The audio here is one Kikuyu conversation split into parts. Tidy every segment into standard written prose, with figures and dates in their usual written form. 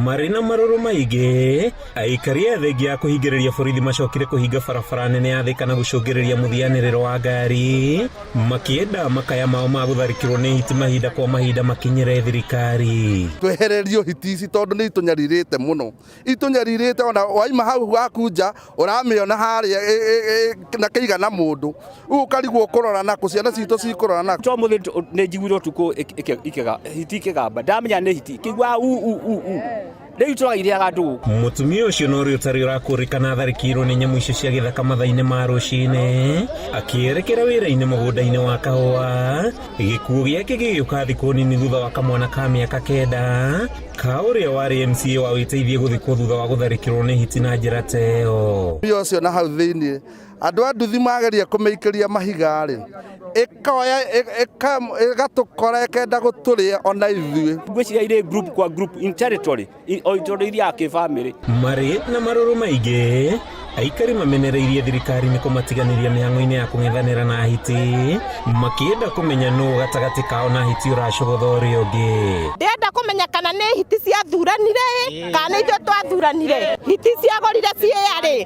Marĩ na marũrũ maingĩ, aikari a thengia ya kũhingĩrĩria borithi macokire kũhinga barabara nene ya Thika na gũcũngĩrĩria mũthianĩrĩro wa ngari, makĩenda makaya mao ma gũtharĩkĩrwo nĩ hiti mahinda kwa mahinda makinyĩre thirikari. Twehererio hiti ici tondũ nĩ itũnyarirĩte mũno, itũnyarirĩte ona waima hau waku nja ũramĩona harĩa na kĩigana mũndũ rĩu ũkarigwo ũkũrora nakũ, ciana citũ cikũrora nakũ. To mũthĩ nĩ njiguire ũtukũ hiti ikĩgamba, ndamenya nĩ hiti ikĩigua u u u u, rĩu tũrairĩaga ndũgũ. Mũtumia ũcio na ũrĩa ũtarĩ ũrakũrĩkana atharĩkĩirwo nĩ nyamũ icio cia gĩthaka mathaa-inĩ ma rũcinĩ akĩerekera wĩra-inĩ mũgũnda-inĩ wa kahũa. Gĩkuũ gĩake gĩgĩũka thikũ nini thutha wa kamwana ka mĩaka 9 ka ũrĩa warĩ MCA wa wĩteithie gũthikwo thutha wa gũtharĩkĩrwo nĩ hiti na njĩra ta ĩyo. Mũtumia ũcio na hau thĩinĩ andũ a nduthi mageria kũmĩikĩria mahiga rĩ, ĩkoya ĩgatũkora ĩkenda gũtũrĩa ona ithuĩ. Ngwĩciria irĩ group kwa group in territory o tondũ ithiaga kĩbamĩrĩ. Marĩ na marũrũ maingĩ, aikari mamenereirie thirikari nĩ kũmatiganĩria mĩhang'o-inĩ ya kũng'ethanĩra na hiti, makĩenda kũmenya nũ gatagatĩ kao na hiti ũracogotha ũrĩa ũngĩ. Ndĩrenda kũmenya kana nĩ hiti ciathuranire ĩ, kana nĩ ithuĩ twathuranire. Hiti ciagũrire ciĩa rĩ,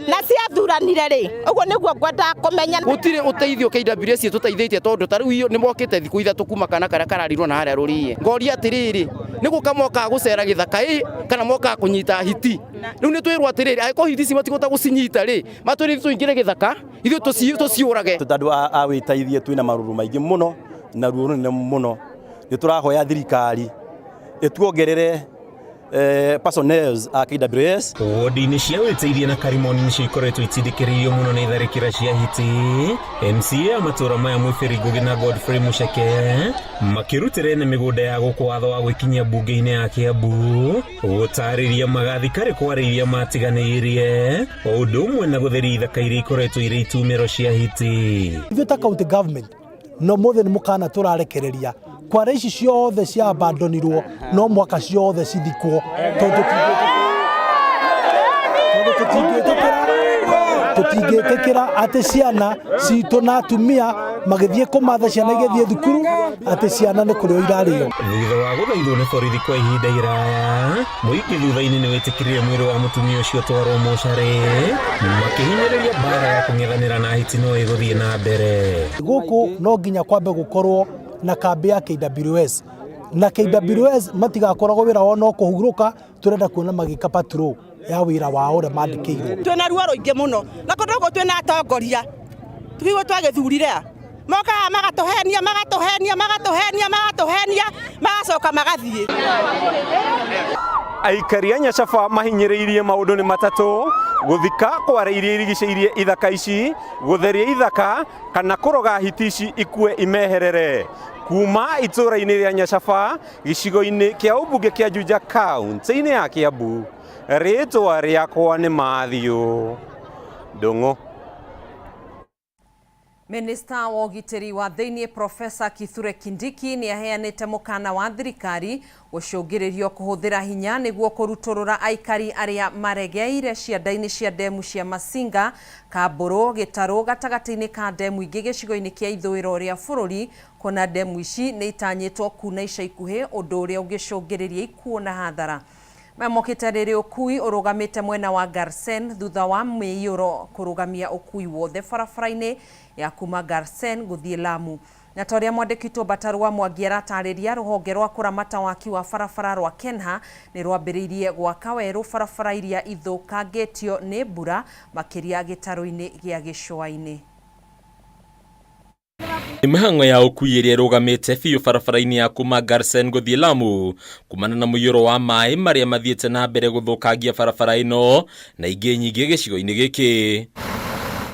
na ciathuranire rĩ, ũguo nĩguo ngwendaga kũmenya. Gũtirĩ ũteithio KWS ĩtũteithĩtie tondũ ta rĩu nĩ mokĩte thikũ 3 kuma kana karĩa kararirwo na harĩa rũriĩ. Ngoria atĩrĩrĩ, nĩ gũka mokaga gũcera gĩthaka ĩ, kana mokaga kũnyita hiti. Rĩu nĩ twĩrwo atĩrĩrĩ, angĩkorwo hiti ici matikũhota gũcinyita rĩ, matwĩre ithuĩ tũingĩre gĩthaka, ithuĩ tũciũrage. Tondũ andũ a wĩteithie twĩna marũrũ maingĩ mũno na ruo rũnene mũno. Nĩ tũrahoya thirikari ĩtuongerere personnels a KWS. Wodi-inĩ cia wĩteithie na Karimoni nĩcio ikoretwo itindĩkĩrĩirio mũno nĩ tharĩkĩra cia hiti. MCA a matũũra maya Mwĩbĩri Ngũgĩ na Godfrey Mũceke makĩrutĩra ene mĩgũnda ya gũkũ watho wa gwĩkinyia mbunge-inĩ ya Kiambu gũtarĩria magathi karĩ kware iria matiganĩirie o ũndũ ũmwe na gũtheria ithaka iria ikoretwo irĩ itumĩro cia hiti. Ithuĩ ta county government no mothe nĩ mũkana tũrarekereria kware ici ciothe cia abandonirwo, no mwaka ciothe cithikwo tondũ tũtingĩtĩkĩra atĩ ciana citũ na atumia magĩthiĩ kũmatha ciana igĩthiĩ thukuru atĩ ciana nĩ kũrĩo irarĩo. Thutha wa gũthaithwo nĩ borithi kwa ihinda iraya, mũingĩ thutha-inĩ nĩ wĩtĩkĩrire mwĩrĩ wa mũtumia ũcio ũtwarwo mocarĩ, makĩhinyĩrĩria mbara ya kũng'ethanĩra na hiti no ĩgũthiĩ na mbere. Gũkũ no nginya kwambe gũkorwo na kambĩ ya KWS, na KWS matigakoragwo wĩra wao no kũhurũka, tũrenda kuona magĩka patrol ya wĩra wao ũrĩa mandĩkĩirwo. Twĩna ruo rũingĩ mũno na kũndũ gũkũ twĩna atongoria tũkĩigua twagĩthurire a mokaga magatũhenia magatũhenia magatũhenia magatũhenia magacoka magathiĩ. Aikari a Nyacaba mahinyĩrĩirie maũndũ nĩ matatũ: gũthika kware iria irigicĩirie ithaka ici, gũtheria ithaka, kana kũroga hiti ici ikue imeherere. Kuma itũũra-inĩ rĩa Nyacaba, gĩcigo-inĩ kĩa ũmbunge kĩa Juja, kaunti-inĩ ya Kiambu, rĩtwa rĩakwa nĩ Matthew Ndung'u. Minista wa ũgitĩri wa thĩinĩ Profesa Kithure Kindiki nĩ aheanĩte mũkana wa thirikari gũcũngĩrĩrio kũhũthĩra hinya nĩguo kũrutũrũra aikari arĩa maregeire cianda-inĩ cia ndemu cia Masinga, Kambũrũ, Gĩtarũ gatagatĩ-inĩ ka ndemu ingĩ gĩcigo-inĩ kĩa ithũĩro rĩa bũrũri, kuona ndemu ici nĩ itanyĩtwo kuna ica ikuhĩ, ũndũ ũrĩa ũngĩcũngĩrĩria ikuũ na hathara. Maya mokĩte rĩrĩ ũkui ũrũgamĩte mwena wa Garsen thutha wa mĩiyũro kũrũgamia ũkui wothe barabara-inĩ ya kuma Garsen gũthiĩ Lamu. Na ta ũrĩa mwandĩki witũ Mbatarwa Mwangi aratarĩria, rũhonge rwa kũramata waki wa barabara rwa KENHA nĩ rwambĩrĩirie gwaka werũ barabara iria ithũkangĩtio nĩ mbura, makĩria gĩtarũ-inĩ gĩa gĩcũa-inĩ. Nĩ mĩhang'o ya ũkui ĩrĩa ĩrũgamĩte biũ barabara-inĩ ya kuma Garsen gũthiĩ Lamu kumana na mũiyũro wa maĩ marĩa mathiĩte na mbere gũthũkangia barabara ĩno na ingĩ nyingĩ gĩcigo-inĩ gĩkĩ.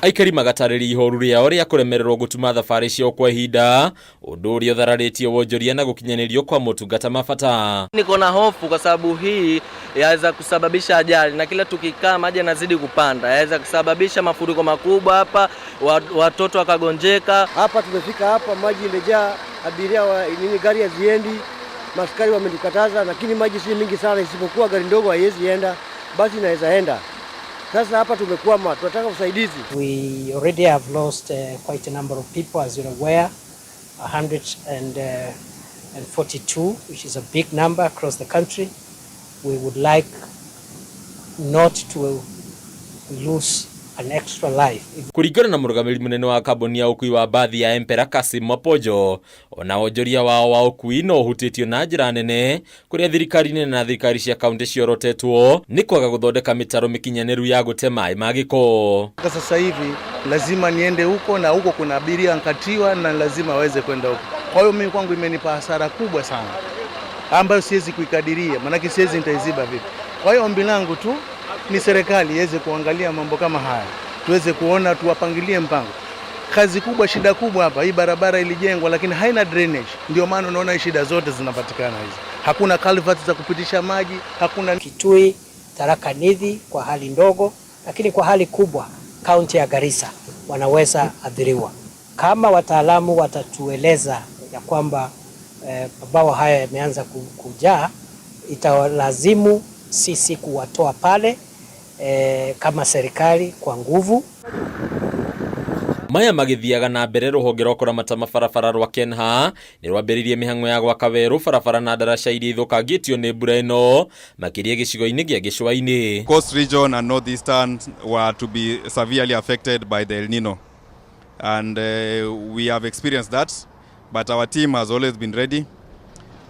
Aikari magatarĩria ihoru rĩao rĩa kũremererwo gũtuma thabarĩ ciao kwa ihinda, ũndũ ũrĩa ũthararĩtie wonjoria na gũkinyanĩrio kwa motungata ma bata. Niko na hofu kwa sababu hii yaweza kusababisha ajali, na kila tukikaa maji yanazidi kupanda, yaweza kusababisha mafuriko makubwa hapa, watoto wakagonjeka. Hapa tumefika hapa, maji imejaa, abiria wa nini, gari haziendi, maskari wametukataza, lakini maji si mingi sana, isipokuwa gari ndogo haiwezi enda, basi inaweza enda. Sasa hapa tumekwama, tunataka usaidizi. We already have lost quite a number of people, as you're aware, 142, which is a big number across the country. We would like not to lose an extra life. Kũringana na mũrũgamĩrĩri mũnene wa kambuni ya ũkui wa mbathi ya Emperor Kassim Mwapojo, ona wonjoria wao wa ũkui no ũhutĩtio na njĩra nene kũrĩa thirikari nene na thirikari cia kaunti ciorotetwo nĩ kwaga gũthondeka mĩtaro mĩkinyanĩru ya gũte maĩ ma gĩko. Sasa hivi lazima niende huko na huko kuna abiria nkatiwa na lazima waweze kwenda huko. Kwa hiyo mimi kwangu imenipa hasara kubwa sana ambayo siwezi kuikadiria, maanake siwezi nitaiziba vipi. Kwa hiyo ombi langu tu ni serikali iweze kuangalia mambo kama haya, tuweze kuona, tuwapangilie mpango. Kazi kubwa, shida kubwa hapa, hii barabara ilijengwa lakini haina drainage, ndio maana unaona shida zote zinapatikana hizi. Hakuna culverts za kupitisha maji, hakuna. Kitui, Tharaka Nithi kwa hali ndogo, lakini kwa hali kubwa kaunti ya Garissa wanaweza athiriwa. Kama wataalamu watatueleza ya kwamba mabwawa haya yameanza kujaa, itawalazimu sisi kuwatoa pale kama serikali kwa nguvu. Maya magĩthiaga na mbere, rũhonge rwa kũramata mabarabara rwa KENHA nĩ rwambĩrĩirie mĩhang'o ya gwaka werũ barabara na ndaraca iria ithũkangĩtio nĩ mbura ĩno, makĩria gĩcigo-inĩ gĩa gĩcũa-inĩ. Coast region and northeastern were to be severely affected by the El Nino, and we have experienced that, but our team has always been ready.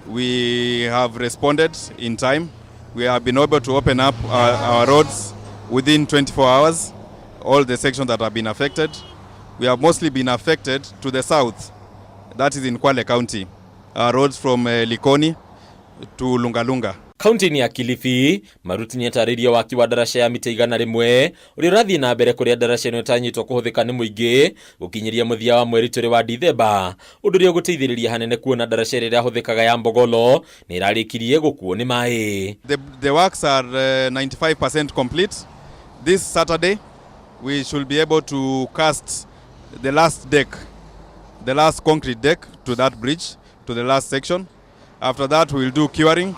We have responded in time. We have been able to open up our roads within 24 hours, all the sections that have been affected. We have mostly been affected to the south, that is in Kwale County, roads from Likoni to Lungalunga. Kaunti-inĩ ya Kilifi, Maruti nĩatarĩirie waki wa ndaraca ya mita 100 ũrĩa ũrathiĩ na mbere, kũrĩa ndaraca ĩno ĩtanyĩtwo kũhũthĩka nĩ mũingĩ gũkinyĩria mũthia wa mweri tũrĩ wa Dithemba, ũndũ ũrĩa ũgũteithĩrĩria hanene kuona ndaraca ĩrĩa ĩrahũthĩkaga ya Mbogolo nĩ ĩrarĩkirie gũkuo nĩ maĩ. The works are 95% complete. This Saturday, we should be able to cast the last deck, the last concrete deck to that bridge, to the last section. After that, we'll do curing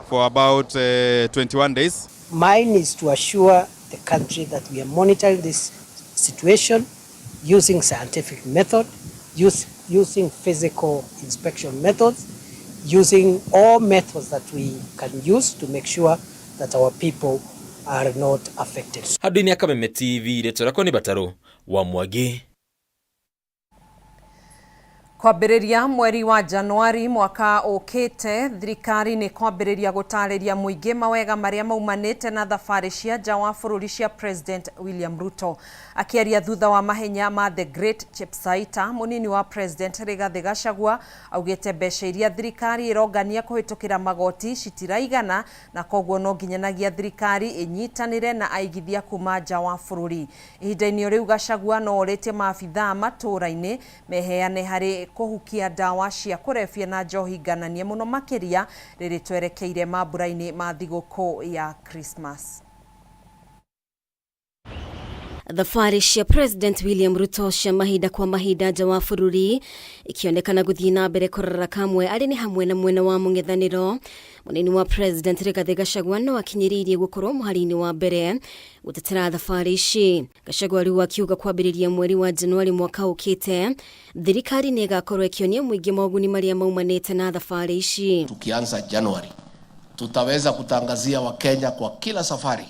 for about 21 days. Mine is to assure the country that we are monitoring this situation using scientific method, using physical inspection methods, using all methods that we can use to make sure that our people are not affected. Handũ-inĩ ya Kameme TV, rĩtwa rĩakwa nĩ Batarũ wa Mwangi. Kwambĩrĩria mweri wa Januari mwaka ũkĩte, thirikari nĩ kwambĩrĩria gũtarĩria mũingĩ mawega marĩa maumanĩte na thabarĩ cia nja wa bũrũri cia President William Ruto. Akĩaria thutha wa mahenya ma The Great Chepsaita, mũnini wa President Rigathĩ Gachagua augĩte mbeca iria thirikari ĩrongania kũhĩtũkĩra magoti citiraigana, na koguo no nginyanagia thirikari ĩnyitanĩre na aigithia kuma nja wa bũrũri. Ihinda-inĩ o rĩu, Gachagua no orĩtie maabithaa matũũra-inĩ meheane harĩ kũhukia ndawa cia kũrebia na njohi ngananie, mũno makĩria rĩrĩ twerekeire mambura-inĩ ma thigũkũ ya Christmas. Thabarĩ cia President William Ruto cia mahinda kwa mahinda nja wa bũrũri ikĩonekana gũthiĩ na mbere kũrora kamwe arĩ nĩ hamwe na mwena wa mũng'ethanĩro. Mũnini wa President Rigathĩ Gachagua no akinyĩrĩirie gũkorwo mũhari-inĩ wa mbere gũtetera thabarĩ ici. Gachagua rĩu akiuga kwambĩrĩria mweri wa Januari mwaka ũkĩte, thirikari nĩ ĩgakorwo ĩkĩonia mũingĩ moguni marĩa maumanĩte na thabarĩ ici. Tukianza Januari, tutaweza kutangazia Wakenya kwa kila safari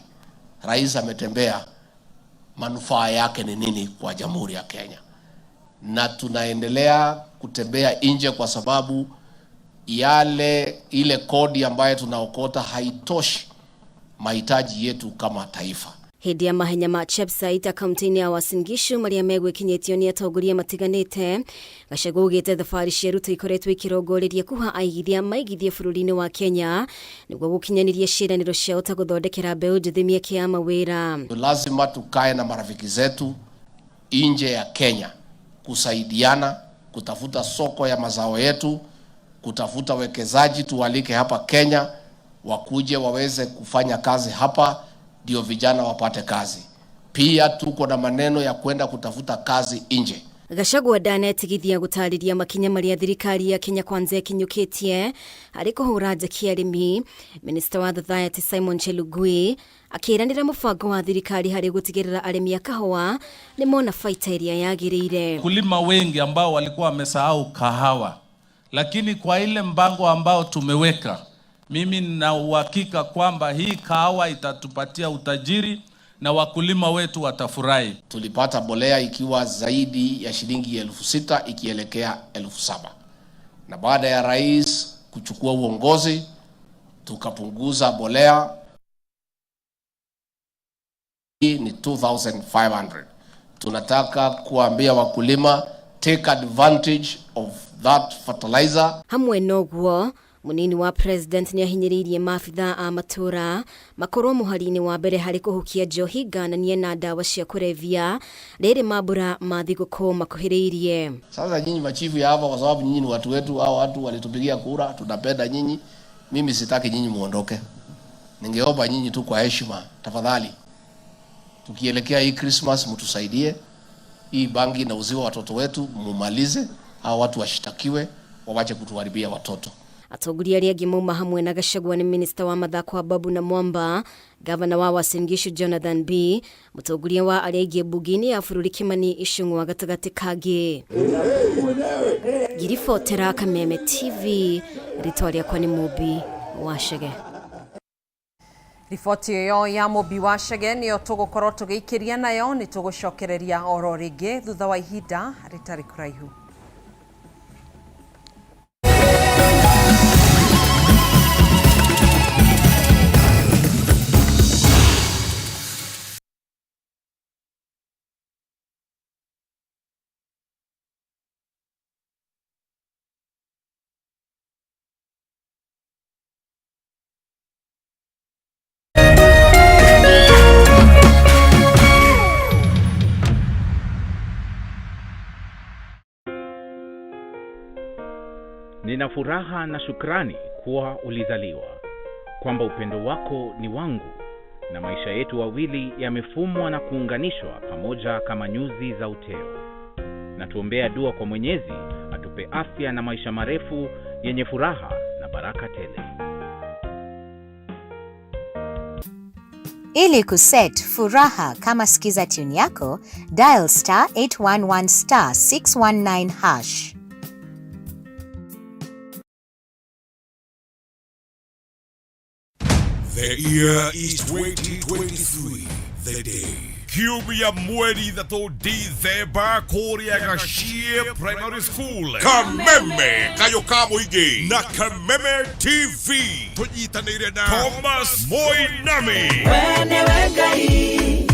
rais ametembea, manufaa yake ni nini kwa Jamhuri ya Kenya. Na tunaendelea kutembea nje kwa sababu ile kodi ambayo tunaokota haitoshi mahitaji yetu kama taifa. Hĩndĩ ya mahenya ma Chepsait kaunti-inĩ ya Uasin Gishu marĩa megwĩkinyĩtio nĩ atongoria matiganĩte, Gachagua augĩte thabarĩ cia Ruto ikoretwo ikĩrongoreria kũha aigithia maigithie bũrũri-inĩ wa Kenya nĩguo gũkinyanĩria ciĩranĩro ciao ta gũthondekera mbeũ njĩthĩ mĩeke ya mawĩra. Lazima tukae na marafiki zetu nje ya Kenya kusaidiana kutafuta soko ya mazao yetu, kutafuta wekezaji tuwalike hapa Kenya wakuje waweze kufanya kazi hapa, ndio vijana wapate kazi. Pia tuko na maneno ya kwenda kutafuta kazi nje. Gachagua ndanetigithia gũtarĩria makinya marĩa thirikari ya Kenya Kwanza ĩkinyũkĩtie harĩ kũhũra njeki arĩmi. Minista wa Thathayati Simon Chelugui akĩranĩra mũbango wa thirikari harĩ gũtigĩrĩra arĩmi a kahũa nĩ mona baita ĩrĩa yagĩrĩire. Wakulima wengi ambao walikuwa wamesahau kahawa, lakini kwa ile mpango ambao tumeweka, Mimi nina uhakika kwamba hii kahawa itatupatia utajiri na wakulima wetu watafurahi. Tulipata bolea ikiwa zaidi ya shilingi 6,000 ikielekea 7,000, na baada ya rais kuchukua uongozi tukapunguza bolea ni 2500. Tunataka kuambia wakulima take advantage of that fertilizer. Hamwe noguo munini wa president ni ahinyĩrĩirie maabithaa a matũra makorwo mũhari-inĩ wa mbere harĩ kũhukia njohi ngananie na ndawa cia kũrebia rĩrĩ mambura ma thigũkũ makuhĩrĩirie. Sasa nyinyi machifu ya hapa, kwa sababu nyinyi ni watu wetu, hao watu walitupigia kura, tunapenda nyinyi. Mimi sitaki nyinyi muondoke, ningeomba nyinyi tu kwa heshima, tafadhali, tukielekea hii Christmas mtusaidie. Hii bangi inauziwa watoto wetu, mumalize hao watu, washitakiwe, wawache kutuharibia watoto. Atongoria arĩa angĩ mauma hamwe na Gachagua nĩ minista wa mathako Ababu Namwamba, gavana wa Uasin Gishu Jonathan B, mũtongoria wa arĩa aingĩ mbunge-inĩ ya bũrũri Kimani Ichung'wa gatagatĩ kangĩ. Ngiribotera Kameme TV, rĩtwa rĩakwa nĩ Mũmbi wa Chege. Riboti ĩyo ya Mũmbi wa Chege nĩyo tũgũkorwo tũgĩikĩria nayo. Nĩ tũgũcokereria oro rĩngĩ thutha wa ihinda rĩtarĩ kũraihu. Nina furaha na shukrani kuwa ulizaliwa, kwamba upendo wako ni wangu na maisha yetu wawili yamefumwa na kuunganishwa pamoja kama nyuzi za uteo. Na tuombea dua kwa Mwenyezi atupe afya na maisha marefu yenye furaha na baraka tele. Ili kuset furaha kama skiza tune yako, dial star 811 star 619 hash. The year is 2023, the day. Kiumia 3 Dithemba kũrĩa Gachie Primary School, Kameme Kayo ka mũingĩ na Kameme TV tũnyitanĩire na Thomas Moinami. We nĩwe Ngai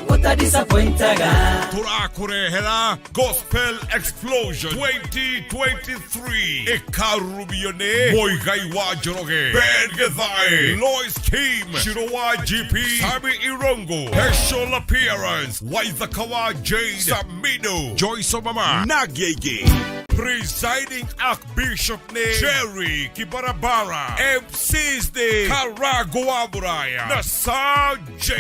ũtadisappointaga. Tũrakũrehera Gospel Explosion 2023 ĩkarurumio nĩ Mũigai wa Njoroge, Ben Githae, Lois Kim, Shiro wa GP, Sami Irongo, Special Appearance Waithaka wa Jane, Samido, Joyce Omama na Gege. Presiding Archbishop nĩ Jerry Kibarabara, MCs nĩ Karago wa Muraya na Sir J.